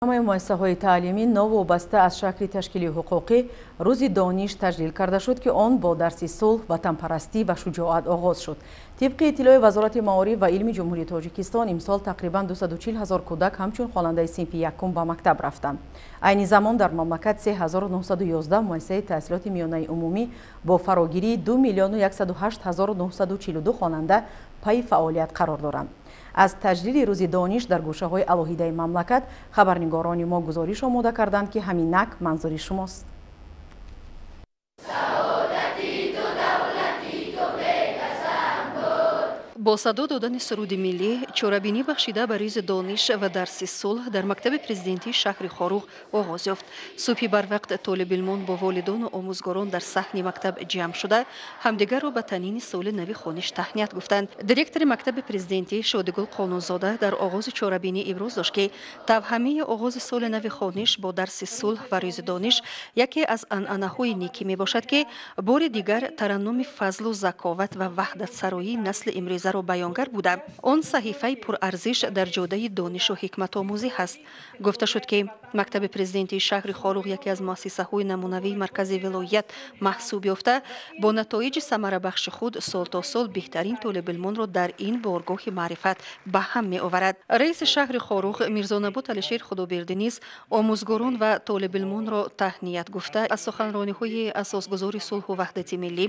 Ҳамаи муассисаҳои таълимӣ новобаста аз шакли ташкили ҳуқуқӣ Рӯзи дониш таҷлил карда шуд, ки он бо дарси сулҳ, ватанпарастӣ ва шуҷоат оғоз шуд. Тибқи иттилои Вазорати маориф ва илми Ҷумҳурии Тоҷикистон, имсол тақрибан 240 ҳазор кӯдак ҳамчун хонандаи синфи якум ба мактаб рафтанд. Айни замон дар мамлакат 3911 муассисаи таҳсилоти миёнаи умумӣ бо фарогирии 2 миллиону 108 ҳазору 942 хонанда пайи фаъолият қарор доранд. Аз таҷлили Рӯзи дониш дар гӯшаҳои алоҳидаи мамлакат хабарнигорони мо гузориш омода карданд, ки ҳаминак манзури шумост. Бо садо додани суруди миллӣ чорабинӣ бахшида ба Рӯзи дониш ва дарси сулҳ дар мактаби президентии шаҳри Хоруғ оғоз ёфт. Субҳи барвақт толибилмон бо волидону омӯзгорон дар саҳни мактаб ҷамъ шуда, ҳамдигарро ба танини соли нави хониш таҳният гуфтанд. Директори мактаби президентӣ Шодигул Қонунзода дар оғози чорабинӣ иброз дошт, ки тавҳамии оғози соли нави хониш бо дарси сулҳ ва Рӯзи дониш яке аз анъанаҳои некӣ мебошад, ки бори дигар тараннуми фазлу заковат ва ваҳдатсароии насли имрӯзаро баёнгар буда, он саҳифаи пурарзиш дар ҷодаи донишу ҳикматомӯзӣ ҳаст. Гуфта шуд, ки мактаби президентии шаҳри Хоруғ яке аз муассисаҳои намунавии маркази вилоят маҳсуб ёфта, бо натоиҷи самарабахши худ сол то сол беҳтарин толибилмонро дар ин боргоҳи маърифат ба ҳам меоварад. Раиси шаҳри Хоруғ Мирзонабот Алишер Худобердӣ низ омӯзгорон ва толибилмонро таҳният гуфта, аз суханрониҳои асосгузори сулҳу ваҳдати миллӣ,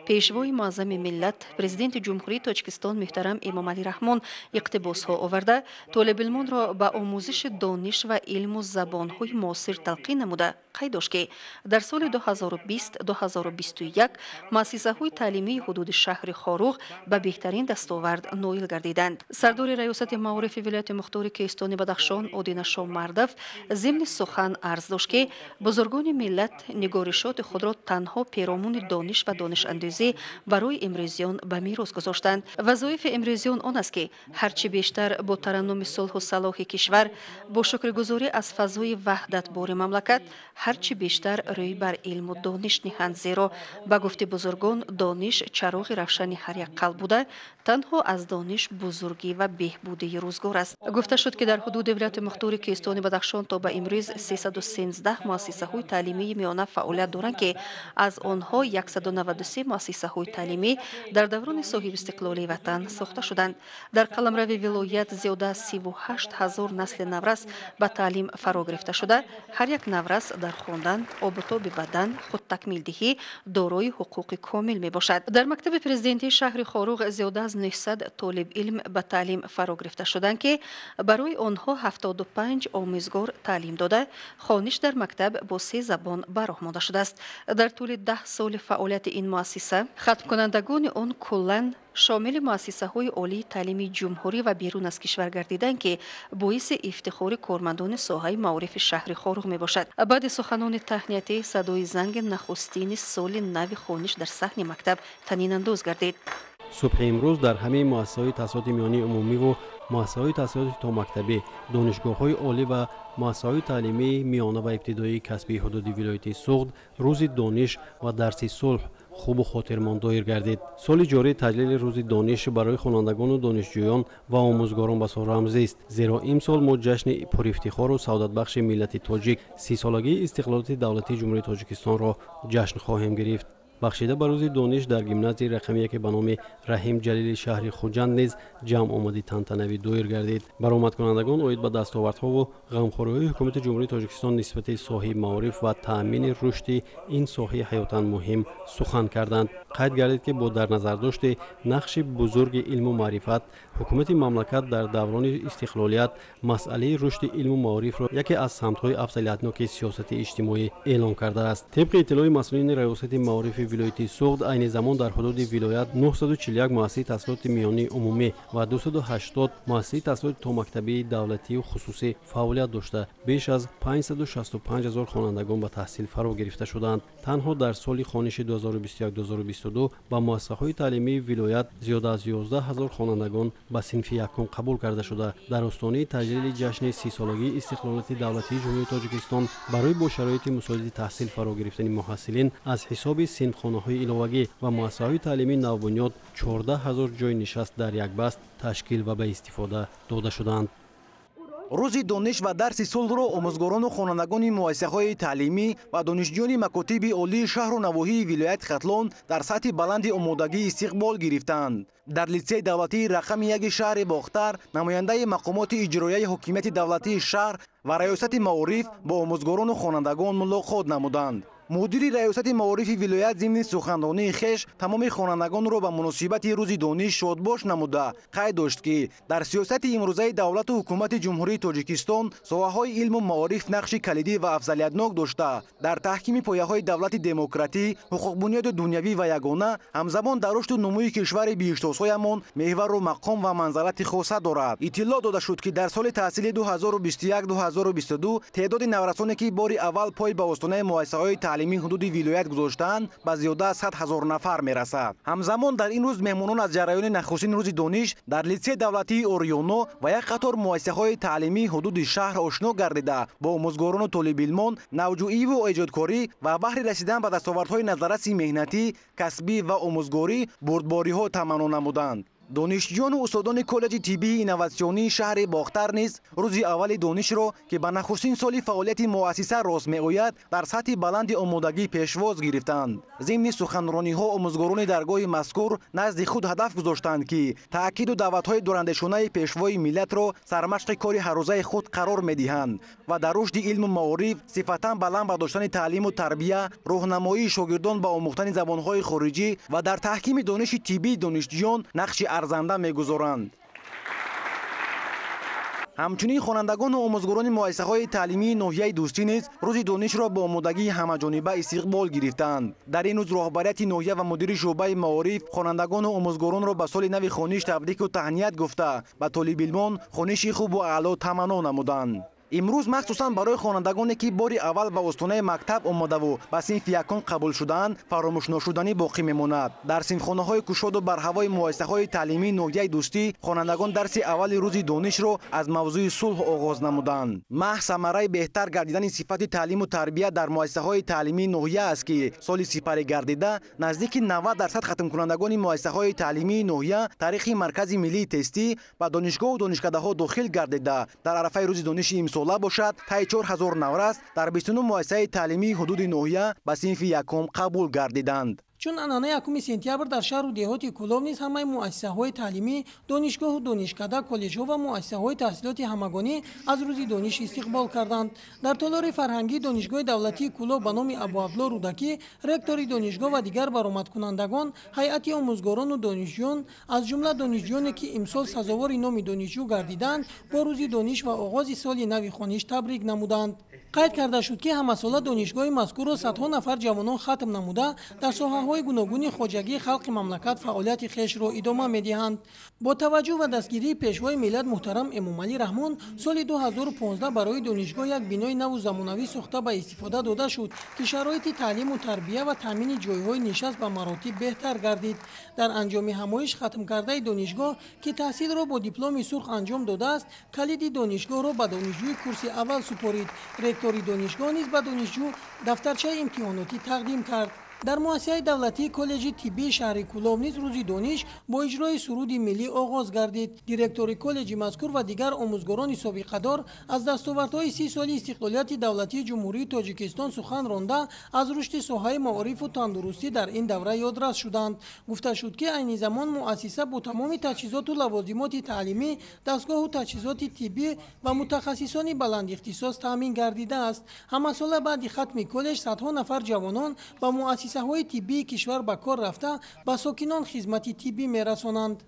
пешвои муаззами миллат, Президенти Ҷумҳурии Тоҷикистон муҳтарам Эмомалӣ Раҳмон иқтибосҳо оварда, толибилмонро ба омӯзиши дониш ва илму забонҳои муосир талқин намуда, қайд дошт, ки дар соли 2020-2021 муассисаҳои таълимии ҳудуди шаҳри Хоруғ ба беҳтарин дастовард ноил гардиданд. Сардори Раёсати маорифи вилояти мухтори Кӯҳистони Бадахшон Одина Шоммардов зимни сухан арз дошт, ки бузургони миллат нигоришоти худро танҳо перомуни дониш ва донишандӯзӣ барои имрӯзиён ба мерос гузоштанд. Вазоифи имрӯзиён он аст, ки ҳарчи бештар бо тараннуми сулҳу салоҳи кишвар, бо шукргузорӣ аз фазои ваҳдатбори мамлакат, ҳарчи бештар рӯй бар илму дониш ниҳанд, зеро ба гуфти бузургон, дониш чароғи равшани ҳар як қалб буда, танҳо аз дониш бузургӣ ва беҳбудии рӯзгор аст. Гуфта шуд, ки дар ҳудуди вилояти мухтори Кӯҳистони Бадахшон то ба имрӯз 313 муассисаҳои таълимии миёна фаъолият доранд, ки аз онҳо 193 муассисаҳои таълимӣ дар даврони соҳибистиқлолии ватан сохта шуданд. Дар қаламрави вилоят зиёда аз 38 ҳазор насли наврас ба таълим фаро гирифта шуда, ҳар як наврас дар хондан, обутоби бадан, худтакмилдиҳӣ дорои ҳуқуқи комил мебошад. Дар мактаби президентии шаҳри Хоруғ зиёда аз 900 толибилм ба таълим фаро гирифта шуданд, ки барои онҳо 75 омӯзгор таълим дода, хониш дар мактаб бо се забон ба роҳ монда шудааст. Дар тӯли 10 соли фаъолияти ин муассиса хатмкунандагони он куллан шомили муассисаҳои олии таълими ҷумҳурӣ ва берун аз кишвар гардиданд, ки боиси ифтихори кормандони соҳаи маорифи шаҳри Хоруғ мебошад. Баъди суханони таҳниятӣ садои занги нахустини соли нави хониш дар саҳни мактаб танинандоз гардид. Субҳи имрӯз дар ҳамаи муассисаҳои таҳсилоти миёнаи умумиву муассисаҳои таҳсилоти томактабӣ, донишгоҳҳои олӣ ва муассисаҳои таълимии миёна ва ибтидоии касбии ҳудуди вилояти Суғд Рӯзи дониш ва дарси сулҳ хубу хотирмон доир гардид. Соли ҷорӣ таҷлили Рӯзи дониш барои хонандагону донишҷӯён ва омӯзгорон басо рамзист, зеро имсол мо ҷашни пурифтихору саодатбахши миллати тоҷик, 30-солагии истиқлолияти давлатии Ҷумҳурии Тоҷикистонро ҷашн хоҳем гирифт. Бахшида ба Рӯзи дониш дар гимназияи рақами яке ба номи Раҳим Ҷалили шаҳри Хуҷанд низ ҷамъ омади тантанавӣ доир гардид. Баромадкунандагон оид ба дастовардҳову ғамхориҳои Ҳукумати Ҷумҳурии Тоҷикистон нисбати соҳаи маориф ва таъмини рушди ин соҳаи ҳаётан муҳим сухан карданд. Қайд гардид, ки бо дар назардошти нақши бузурги илму маърифат, ҳукумати мамлакат дар даврони истиқлолият масъалаи рушди илму маорифро яке аз самтҳои афзалиятноки сиёсати иҷтимоӣ эълон кардааст. Тибқи иттилои масъулини Раёсати маорифи вилояти Суғд, айни замон дар ҳудуди вилоят 941 муассисаи таҳсилоти миёнии умумӣ ва 280 муассисаи таҳсилоти томактабии давлатию хусусӣ фаъолият дошта, беш аз 565 ҳазор хонандагон ба таҳсил фаро гирифта шудаанд. Танҳо дар соли хониши 2021-2022 ба муассисаҳои таълимии вилоят зиёда аз 11 ҳазор хонандагон ба синфи якум қабул карда шуда, дар остонаи таҷлили ҷашни 30-солагии истиқлолияти давлатии Ҷумҳурии Тоҷикистон барои бо шароити мусоиди таҳсил фаро гирифтани муҳассилин аз ҳисоби синфхонаҳои иловагӣ ва муассисаҳои таълимии навбунёд 14 ҳазор ҷойи нишаст дар як баст ташкил ва ба истифода дода шуданд. Рӯзи дониш ва дарси сулҳро омӯзгорону хонандагони муассисаҳои таълимӣ ва донишҷӯёни макотиби олии шаҳру навоҳии вилояти Хатлон дар сатҳи баланди омодагӣ истиқбол гирифтанд. Дар литсеи давлатии рақами яки шаҳри Бохтар намояндаи мақомоти иҷроияи ҳокимияти давлатии шаҳр ва раёсати маориф бо омӯзгорону хонандагон мулоқот намуданд. Мудири раёсати маорифи вилоят зимни суханронии хеш тамоми хонандагонро ба муносибати рӯзи дониш шодбош намуда қайд дошт, ки дар сиёсати имрӯзаи давлату ҳукумати Ҷумҳурии Тоҷикистон соҳаҳои илму маориф нақши калидӣ ва афзалиятнок дошта, дар таҳкими пояҳои давлати демократӣ, ҳуқуқбунёди дунявӣ ва ягона, ҳамзамон дар рушду нумӯи кишвари биҳиштосоямон меҳвару мақом ва манзалати хоса дорад. Иттилоъ дода шуд, ки дар соли таҳсили 2021-2022 теъдоди наврасоне, ки бори аввал пой ба остонаи муассисаҳои таълимии ҳудуди вилоят гузоштаанд, ба зиёда аз 100 ҳазор нафар мерасад. Ҳамзамон дар ин рӯз меҳмонон аз ҷараёни нахустин рӯзи дониш дар литсеи давлатии Ориёно ва як қатор муассисаҳои таълимии ҳудуди шаҳр ошно гардида, бо омӯзгорону толибилмон навҷӯиву эҷодкорӣ ва баҳри расидан ба дастовардҳои назарраси меҳнатӣ, касбӣ ва омӯзгорӣ бурдбориҳо таманно намуданд. Донишҷӯёну устодони коллеҷи тиббии инноватсионии шаҳри Бохтар низ рӯзи аввали донишро, ки ба нахустин соли фаъолияти муассиса рост меояд, дар сатҳи баланди омодагӣ пешвоз гирифтанд. Зимни суханрониҳо омӯзгорони даргоҳи мазкур назди худ ҳадаф гузоштанд, ки таъкиду даъватҳои дурандешонаи пешвои миллатро сармашқи кори ҳаррӯзаи худ қарор медиҳанд ва дар рушди илму маориф, сифатан баланд бардоштани таълиму тарбия, роҳнамоии шогирдон ба омӯхтани забонҳои хориҷӣ ва дар таҳкими дониши тиббии донишҷӯён нақши арзанда мегузоранд. Ҳамчунин хонандагону омӯзгорони муассисаҳои таълимии ноҳияи Дӯстӣ низ рӯзи донишро бо омодагии ҳамаҷониба истиқбол гирифтанд. Дар ин рӯз роҳбарияти ноҳия ва мудири шӯъбаи маориф хонандагону омӯзгоронро ба соли нави хониш табрику таҳният гуфта, ба толибилмон хониши хубу аъло таманно намуданд. Имрӯз махсусан барои хонандагоне, ки бори аввал ба остонаи мактаб омадаву ба синфи якум қабул шудаанд, фаромӯшношуданӣ боқӣ мемонад. Дар синфхонаҳои кушоду барҳавои муассисаҳои таълимии ноҳияи Дӯстӣ хонандагон дарси аввали рӯзи донишро аз мавзӯи сулҳ оғоз намуданд. Маҳз самараи беҳтар гардидани сифати таълиму тарбия дар муассисаҳои таълимии ноҳия аст, ки соли сипарӣ гардида наздики 90% хатмкунандагони муассисаҳои таълимии ноҳия таърихи Маркази миллии тестӣ ба донишгоҳу донишкадаҳо дохил гардида, дар арафаи рӯзи дониши имсол бошад, таи 4000 наврас дар 29 муассисаи таълимии ҳудуди ноҳия ба синфи якум қабул гардиданд. Чун анъанаи 1 сентябр дар шаҳру деҳоти Кӯлоб низ ҳамаи муассисаҳои таълимӣ, донишгоҳу донишкада, коллеҷҳо ва муассисаҳои таҳсилоти ҳамагонӣ аз рӯзи дониш истиқбол карданд. Дар толори фарҳангии Донишгоҳи давлатии Кӯлоб ба номи Абуабдулло Рӯдакӣ ректори донишгоҳ ва дигар баромадкунандагон, ҳайати омӯзгорону донишҷӯён, аз ҷумла донишҷӯёне, ки имсол сазовори номи донишҷӯ гардиданд, бо рӯзи дониш ва оғози соли нави хониш табрик намуданд. Қайд карда шуд, ки ҳамасола донишгоҳи мазкурро садҳо нафар ҷавонон хатм намуда, дар соҳаҳои гуногуни хоҷагии халқи мамлакат фаъолияти хешро идома медиҳанд. Бо таваҷҷӯҳ ба дастгирии пешвои миллат муҳтарам Эмомалӣ Раҳмон, соли 2015 барои донишгоҳ як бинои наву замонавӣ сохта ба истифода дода шуд, ки шароити таълиму тарбия ва таъмини ҷойҳои нишаст ба маротиб беҳтар гардид. Дар анҷоми ҳамоиш хатмкардаи донишгоҳ, ки таҳсилро бо дипломи сурх анҷом додааст, калиди донишгоҳро ба донишҷӯи курси аввал супорид. Ректори донишгоҳ низ ба донишҷӯ дафтарчаи имтиҳонотӣ тақдим кард. Дар муассисаи давлатии коллеҷи тиббии шаҳри Кӯлоб низ рӯзи дониш бо иҷрои суруди миллӣ оғоз гардид. Директори коллеҷи мазкур ва дигар омӯзгорони собиқадор аз дастовардҳои 30 соли истиқлолияти давлатии Ҷумҳурии Тоҷикистон сухан ронда, аз рушди соҳаи маорифу тандурустӣ дар ин давра ёдрас шуданд. Гуфта шуд, ки айни замон муассиса бо тамоми таҷҳизоту лавозимоти таълимӣ, дастгоҳу таҷҳизоти тиббӣ ва мутахассисони баландихтисос таъмин гардидааст. Ҳамасола баъди хатми коллеҷ садҳо нафар ҷавонон ба муассисаҳои тиббии кишвар ба кор рафта, ба сокинон хизмати тиббӣ мерасонанд.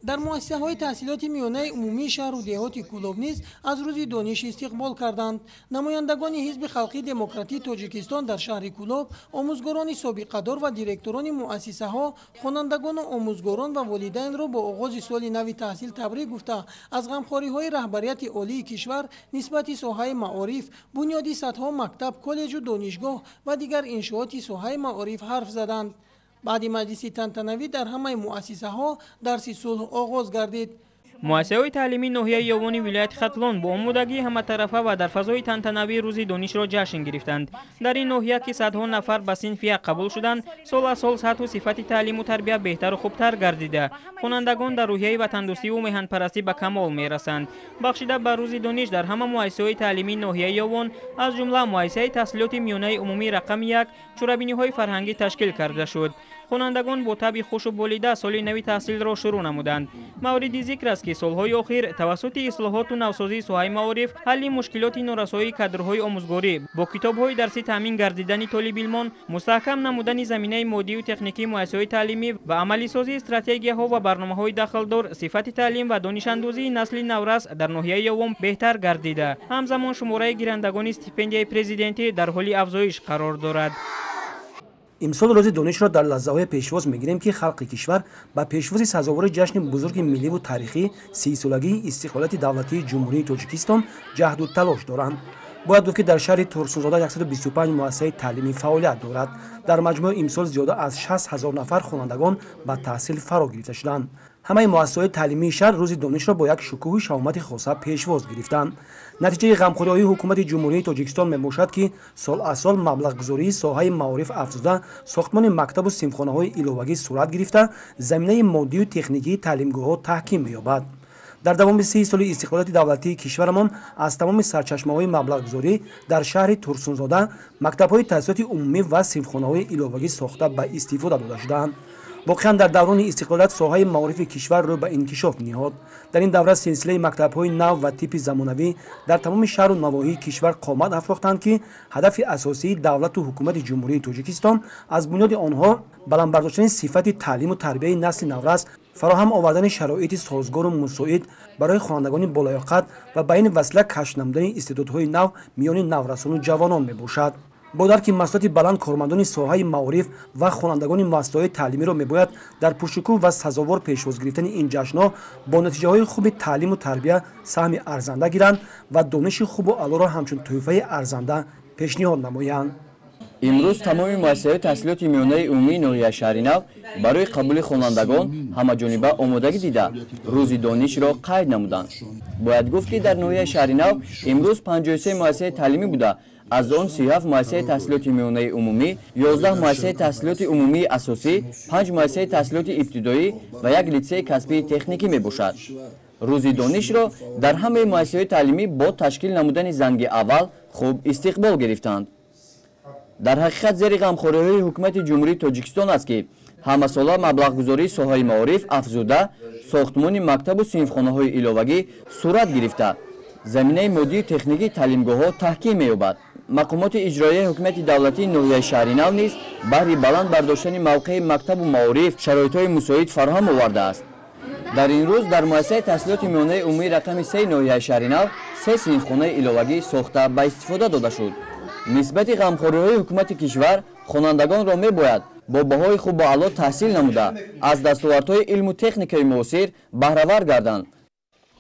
Дар муассисаҳои таҳсилоти миёнаи умумии шаҳру деҳоти Кӯлоб низ аз рӯзи дониш истиқбол карданд. Намояндагони Ҳизби халқии демократии Тоҷикистон дар шаҳри Кӯлоб, омӯзгорони собиқадор ва директорони муассисаҳо, хонандагону омӯзгорон ва волидайнро бо оғози соли нави таҳсил табрик гуфта, аз ғамхориҳои раҳбарияти олии кишвар нисбати соҳаи маориф, бунёди садҳо мактаб, коллеҷу донишгоҳ ва дигар иншооти соҳаи маориф ҳарф заданд. Баъди маҷлиси тантанавӣ дар ҳамаи муассисаҳо дарси сулҳ оғоз гардид. Муассисаҳои таълимии ноҳияи Ёвони вилояти Хатлон бо омодагии ҳаматарафа ва дар фазои тантанавӣ рӯзи донишро ҷашн гирифтанд. Дар ин ноҳия, ки садҳо нафар ба синфи як қабул шуданд, сол аз сол сатҳу сифати таълиму тарбия беҳтару хубтар гардида, хонандагон дар рӯҳияи ватандӯстиву меҳанпарастӣ ба камол мерасанд. Бахшида ба рӯзи дониш дар ҳама муассисаҳои таълимии ноҳияи Ёвон, аз ҷумла муассисаи таҳсилоти миёнаи умумӣ рақами 1, чорабиниҳои фарҳангӣ ташкил карда шуд. Хонандагон бо табъи хушу болида соли нави таҳсилро шурӯъ намуданд. Мавриди зикр аст, ки солҳои охир тавассути ислоҳоту навсозии соҳаи маориф, ҳалли мушкилоти норасоии кадрҳои омӯзгорӣ, бо китобҳои дарсӣ таъмин гардидани толибилмон, мустаҳкам намудани заминаи моддию техникии муассисаҳои таълимӣ ва амалисозии стратегияҳо ва барномаҳои дахлдор, сифати таълим ва донишандӯзии насли наврас дар ноҳияи Ёвон беҳтар гардида, ҳамзамон шумораи гирандагони стипендияи президентӣ дар ҳоли афзоиш қарор дорад. Имсол рӯзи донишро дар лаҳзаҳое пешвоз мегирем, ки халқи кишвар ба пешвози сазовори ҷашни бузурги милливу таърихӣ, 30-солагии истиқлолияти давлатии Ҷумҳурии Тоҷикистон ҷаҳду талош доранд. Бояд гуфт, ки дар шаҳри Турсунзода 125 муассисаи таълимӣ фаъолият дорад. Дар маҷмӯъ имсол зиёда аз 60 ҳазор нафар хонандагон ба таҳсил фаро гирифта шуданд. Ҳамаи муассисаҳои таълимии шаҳр рӯзи донишро бо як шукӯҳу шаҳомати хоса пешвоз гирифтанд. Натиҷаи ғамхориҳои ҳукумати Ҷумҳурии Тоҷикистон мебошад, ки сол аз сол маблағгузории соҳаи маориф афзуда, сохтмони мактабу синфхонаҳои иловагӣ сурат гирифта, заминаи моддию техникии таълимгоҳҳо таҳким меёбад. Дар давоми 30 соли истиқлолияти давлатии кишварамон аз тамоми сарчашмаҳои маблағгузорӣ дар шаҳри Турсунзода мактабҳои таҳсилоти умумӣ ва синфхонаҳои иловагӣ сохта ба истифода дода шудаанд. Воқеан, дар даврони истиқлолият соҳаи маорифи кишвар рӯ ба инкишоф ниҳод. Дар ин давра силсилаи мактабҳои нав ва типи замонавӣ дар тамоми шаҳру навоҳии кишвар қомат афрохтанд, ки ҳадафи асосии давлату ҳукумати Ҷумҳурии Тоҷикистон аз бунёди онҳо баланд бардоштани сифати таълиму тарбияи насли наврас, фароҳам овардани шароити созгору мусоид барои хонандагони болаёқат ва ба ин васила кашф намудани истеъдодҳои нав миёни наврасону ҷавонон мебошад. Бо дарки масъулияти баланд кормандони соҳаи маориф ва хонандагони муассисаҳои таълимиро мебояд дар пуршукӯҳ ва сазовор пешвоз гирифтани ин ҷашнҳо бо натиҷаҳои хуби таълиму тарбия саҳми арзанда гиранд ва дониши хубу аълоро ҳамчун тӯҳфаи арзанда пешниҳод намоянд. Имрӯз тамоми муассисаҳои таҳсилоти миёнаи умумии ноҳияи Шаҳринав барои қабули хонандагон ҳамаҷониба омодагӣ дида, рӯзи донишро қайд намуданд. Бояд гуфт, ки дар ноҳияи Шаҳринав имрӯз 53 муассисаи таълимӣ буда, аз он 37 муассисаи таҳсилоти миёнаи умумӣ, 11 муассисаи таҳсилоти умумии асосӣ, 5 муассисаи таҳсилоти ибтидоӣ ва як литсеи касбии техникӣ мебошад. Рӯзи донишро дар ҳамаи муассисаҳои таълимӣ бо ташкил намудани занги аввал хуб истиқбол гирифтанд. Дар ҳақиқат, зери ғамхориҳои ҳукумати Ҷумҳурии Тоҷикистон аст, ки ҳамасола маблағгузории соҳаи маориф афзуда, сохтмони мактабу синфхонаҳои иловагӣ сурат гирифта, заминаи моддию техникии таълимгоҳҳо таҳким меёбад. Мақомоти иҷроияи ҳукумати давлатии ноҳияи Шаҳринав низ баҳри баланд бардоштани мавқеи мактабу маориф шароитҳои мусоид фароҳам овардааст. Дар ин рӯз дар муассисаи таҳсилоти миёнаи умумии рақами 3 ноҳияи Шаҳринав се синфхонаи иловагӣ сохта ба истифода дода шуд. Нисбати ғамхориҳои ҳукумати кишвар хонандагонро мебояд бо баҳои хубу аъло таҳсил намуда, аз дастовардҳои илму техникаи муосир баҳравар гарданд.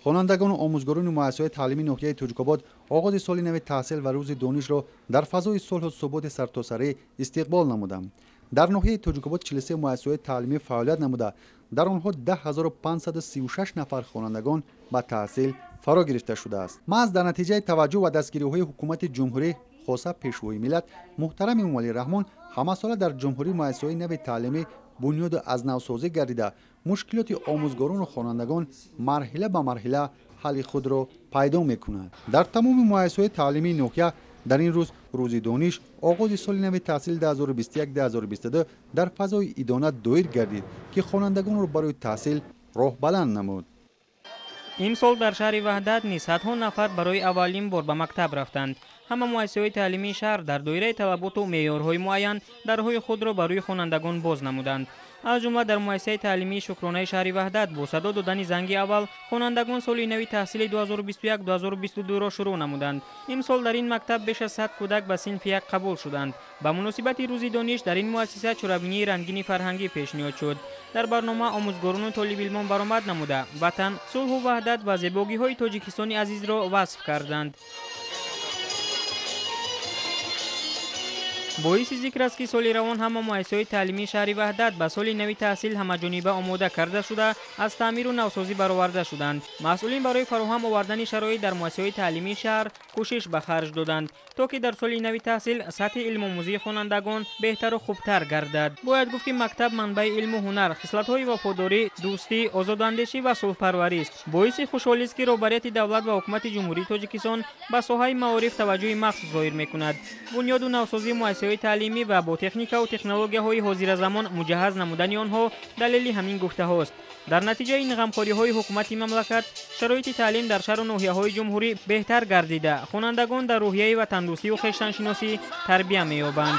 Хонандагону омӯзгорони муассисаҳои таълимии ноҳияи Тоҷикобод оғози соли нави таҳсил ва рӯзи донишро дар фазои сулҳу суботи сартосарӣ истиқбол намуданд. Дар ноҳияи Тоҷикобод 43 муассисаҳои таълимӣ фаъолият намуда, дар онҳо 10 536 нафар хонандагон ба таҳсил фаро гирифта шудааст. Маҳз дар натиҷаи таваҷҷӯҳ ва дастгириҳои ҳукумати ҷумҳурӣ, хоса Пешвои миллат муҳтарам Эмомалӣ Раҳмон, ҳамасола дар ҷумҳурӣ муассисаҳои нави таълимӣ бунёду аз навсозӣ гардида, мушкилоти омӯзгорону хонандагон марҳила ба марҳила ҳалли худро пайдо мекунад. Дар тамоми муассисаҳои таълимии ноҳия дар ин рӯз, рӯзи дониш, оғози соли нави таҳсил 2021-2022 дар фазои идона доир гардид, ки хонандагонро барои таҳсил роҳбаланд намуд. Имсол дар шаҳри Ваҳдат низ садҳо нафар барои аввалин бор ба мактаб рафтанд. Ҳама муассисаҳои таълимии шаҳр дар доираи талаботу меъёрҳои муайян дарҳои худро барои хонандагон боз намуданд. Аз ҷумла дар муассисаи таълимии Шукронаи шаҳри Ваҳдат бо садо додани занги аввал хонандагон соли нави таҳсили 2021-2022-ро шурӯъ намуданд. Имсол дар ин мактаб беш аз 100 кӯдак ба синфи як қабул шуданд. Ба муносибати рӯзи дониш дар ин муассиса чорабинии рангини фарҳангӣ пешниҳод шуд. Дар барнома омӯзгорону толибилмон баромад намуда, ватан, сулҳу ваҳдат ва зебогиҳои Тоҷикистони азизро васф карданд. Боиси зикр аст, ки соли равон ҳама муассисаҳои таълимии шаҳри Ваҳдат ба соли нави таҳсил ҳамаҷониба омода карда шуда, аз таъмиру навсозӣ бароварда шуданд. Масъулин барои фароҳам овардани шароит дар муассисаҳои таълимии шаҳр кӯшиш ба харҷ доданд, то ки дар соли нави таҳсил сатҳи илмомӯзии хонандагон беҳтару хубтар гардад. Бояд гуфт, ки мактаб манбаи илму ҳунар, хислатҳои вафодорӣ, дӯстӣ, озодандешӣ ва сулҳпарварист. Боиси хушҳолист, ки роҳбарияти давлат ва ҳукумати Ҷумҳурии Тоҷикистон ба соҳаи маориф таваҷҷӯҳи махсус зоҳир мекунад. Бунёду навсозии муассисаҳои таълимӣ ва бо техникаву технологияҳои ҳозиразамон муҷаҳҳаз намудани онҳо далели ҳамин гуфтаҳост. Дар натиҷаи ин ғамхориҳои ҳукумати мамлакат шароити таълим дар шаҳру ноҳияҳои ҷумҳурӣ беҳтар гардида, хонандагон дар рӯҳияи ватандӯстию хештаншиносӣ тарбия меёбанд.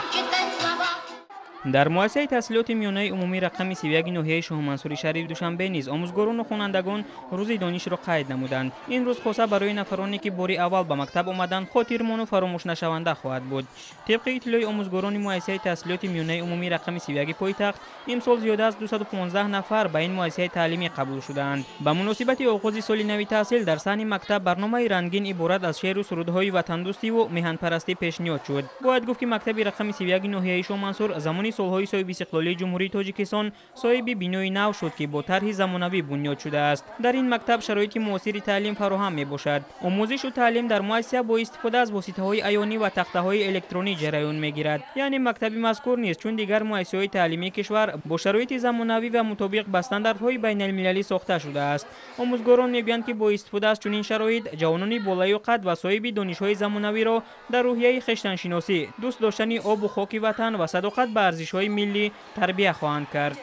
Дар муассисаи таҳсилоти миёнаи умумӣ рақами 31 ноҳияи Шоҳмансури шаҳри Душанбе низ омӯзгорону хонандагон рӯзи донишро қайд намуданд. Ин рӯз хоса барои нафароне, ки бори аввал ба мактаб омаданд, хотирмону фаромӯшнашаванда хоҳад буд. Тибқи иттилои омӯзгорони муассисаи таҳсилоти миёнаи умумӣ рақами 31 пойтахт, имсол зиёда аз 215 нафар ба ин муассисаи таълимӣ қабул шудаанд. Ба муносибати оғози соли нави таҳсил дар саҳни мактаб барномаи рангин иборат аз шеъру сурудҳои ватандӯстиву меҳанпарастӣ пешниҳод шуд. Бояд гуфт, ки мактаби рақами 31 ноҳияи Шоҳмансур замони солҳои соҳибистиқлолии Ҷумҳурии Тоҷикистон соҳиби бинои нав шуд, ки бо тарҳи замонавӣ бунёд шудааст. Дар ин мактаб шароити муосири таълим фароҳам мебошад. Омӯзишу таълим дар муассиса бо истифода аз воситаҳои аёнӣ ва тахтаҳои электронӣ ҷараён мегирад. Яъне мактаби мазкур низ чун дигар муассисаҳои таълимии кишвар бо шароити замонавӣ ва мутобиқ ба стандартҳои байналмилалӣ сохта шудааст. Омӯзгорон мегӯянд, ки бо истифода аз чунин шароит ҷавонони болаёқат ва соҳиби донишҳои замонавиро дар рӯҳияи хештаншиносӣ, дӯст доштани обу хоки ватан ва садоқат ба арзишҳои миллӣ тарбия хоҳанд кард.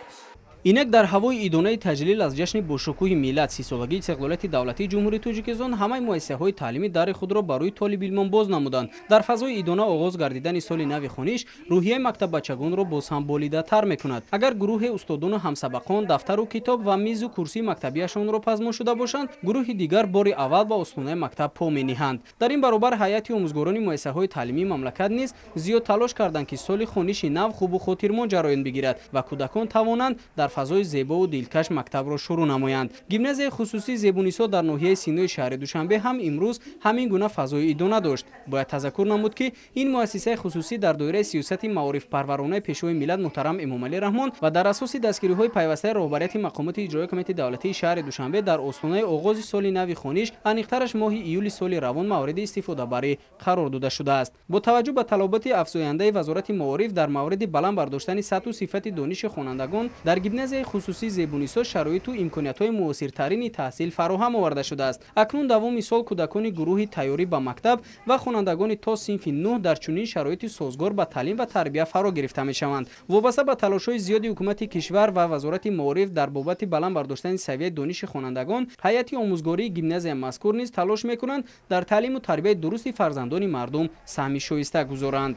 Инак дар ҳавои идонаи таҷлил аз ҷашни бошукӯҳи миллат, 30-солагии истиқлолияти давлатии Ҷумҳурии Тоҷикистон, ҳамаи муассисаҳои таълимӣ дари худро барои толибилмон боз намуданд. Дар фазои идона оғоз гардидани соли нави хониш рӯҳияи мактаббачагонро боз ҳам болидатар мекунад. Агар гурӯҳи устодону ҳамсабақон дафтару китоб ва мизу курсии мактабияшонро пазмон шуда бошанд, гурӯҳи дигар бори аввал ба остонаи мактаб по мениҳанд. Дар ин баробар ҳайати омӯзгорони муассисаҳои таълимии мамлакат низ зиёд талош карданд, ки соли хониши нав хубу хотирмон ҷараён бигирад ва кӯдакон тавонанд дар фазои зебову дилкаш мактабро шурӯъ намоянд. Гимназияи хусусии Зебунисо дар ноҳияи Синои шаҳри Душанбе ҳам имрӯз ҳамин гуна фазои идона дошт. Бояд тазаккур намуд, ки ин муассисаи хусусӣ дар доираи сиёсати маорифпарваронаи Пешвои миллат муҳтарам Эмомалӣ Раҳмон ва дар асоси дастгириҳои пайвастаи роҳбарияти мақомоти иҷроияи Кумитаи давлатии шаҳри Душанбе дар остонаи оғози соли нави хониш, аниқтараш моҳи июли соли равон мавриди истифодабарӣ қарор дода шудааст. Бо таваҷҷӯҳ ба талаботи афзояндаи Вазорати маориф дар мавриди баланд бардоштани сатҳу сифати дониши хонандагон дар гимназияи хусусии Зебунисо шароиту имкониятҳои муосиртарини таҳсил фароҳам оварда шудааст. Акнун давоми сол кӯдакони гурӯҳи тайёрӣ ба мактаб ва хонандагони то синфи 9 дар чунин шароити созгор ба таълим ва тарбия фаро гирифта мешаванд. Вобаста ба талошҳои зиёди ҳукумати кишвар ва Вазорати маориф дар бобати баланд бардоштани савияи дониши хонандагон, ҳайати омӯзгории гимназияи мазкур низ талош мекунанд дар таълиму тарбияи дурусти фарзандони мардум саҳми шоиста гузоранд.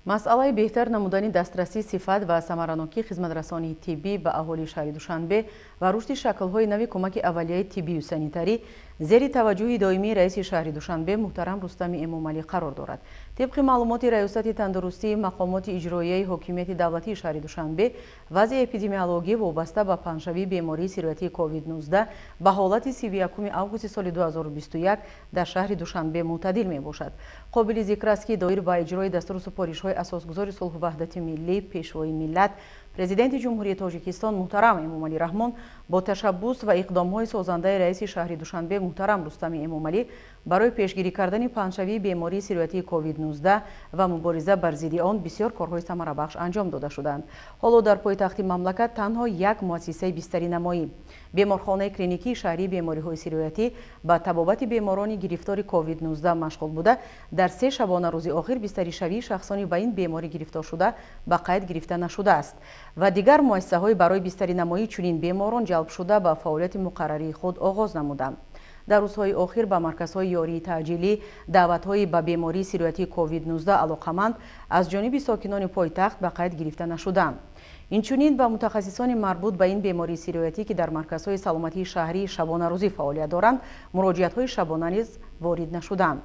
Масъалаи беҳтар намудани дастрасӣ, сифат ва самаранокии хизматрасонии тиббӣ ба аҳолии шаҳри Душанбе ва рушди шаклҳои нави кӯмаки аввалияи тиббию санитарӣ зери таваҷҷӯҳи доимии раиси шаҳри Душанбе муҳтарам Рустами Эмомалӣ қарор дорад. Тибқи маълумоти Раёсати тандурустии мақомоти иҷроияи ҳокимияти давлатии шаҳри Душанбе, вазъи эпидемиологӣ вобаста ба паҳншавии бемории сироятии COVID-19 ба ҳолати 31 августи соли 2021 дар шаҳри Душанбе мӯътадил мебошад. Қобили зикр аст, ки доир ба иҷрои дастуру супоришҳои асосгузори сулҳу ваҳдати миллӣ, Пешвои миллат, Президенти Ҷумҳурии Тоҷикистон муҳтарам Эмомалӣ Раҳмон бо ташаббус ва иқдомҳои созандаи раиси шаҳри Душанбе муҳтарам Рустами Эмомалӣ барои пешгирӣ кардани паҳншавии бемории сироятии COVID-19 ва мубориза бар зидди он бисёр корҳои самарабахш анҷом дода шуданд. Ҳоло дар пойтахти мамлакат танҳо як муассисаи бистаринамоӣ, беморхонаи клиникии шаҳрии бемориҳои сироятӣ ба табобати беморони гирифтори COVID-19 машғул буда, дар 3 шабонарӯзи охир бистаришавии шахсони ба ин беморӣ гирифтор шуда ба қайд гирифта нашудааст ва дигар муассисаҳои барои бистаринамоии чунин беморон ҷалб шуда ба фаъолияти муқаррарии худ оғоз намуданд. Дар рӯзҳои охир ба марказҳои ёрии таъҷилӣ даъватҳои ба бемории сироятии COVID-19 алоқаманд аз ҷониби сокинони пойтахт ба қайд гирифта нашуданд. Инчунин ба мутахассисони марбут ба ин бемории сироятӣ, ки дар марказҳои саломатии шаҳрии шабонарӯзӣ фаъолият доранд, муроҷиатҳои шабона низ ворид нашуданд.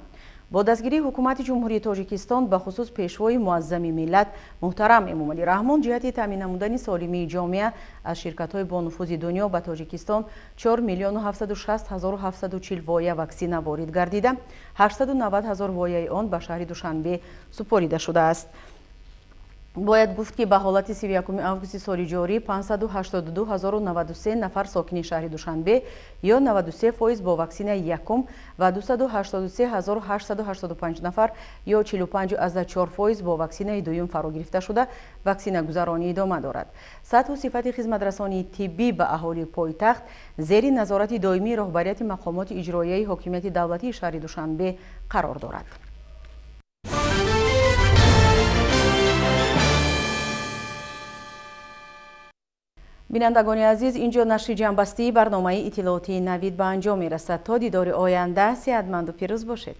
Бо дастгирии ҳукумати Ҷумҳурии Тоҷикистон, ба хусус пешвои муаззами миллат муҳтарам Эмомалӣ Раҳмон, ҷиҳати таъмин намудани солимии ҷомеа аз ширкатҳои бонуфузи дунё ба Тоҷикистон 4 760 740 воя ваксина ворид гардида, 890 ҳазор вояи он ба шаҳри Душанбе супорида шудааст. Бояд гуфт, ки ба ҳолати 31 августи соли ҷорӣ 582 093 нафар сокини шаҳри Душанбе ё 93% бо ваксинаи якум ва 283 885 нафар ё 45,4% бо ваксинаи дуюм фаро гирифта шуда, ваксинагузаронӣ идома дорад. Сатҳу сифати хизматрасонии тиббӣ ба аҳолии пойтахт зери назорати доимии роҳбарияти мақомоти иҷроияи ҳокимияти давлатии шаҳри Душанбе қарор дорад. Бинандагони азиз, инҷо нашри ҷамъбастии барномаи иттилоотии Навид ба анҷом мерасад. То дидори оянда сеҳатманду пирӯз бошед.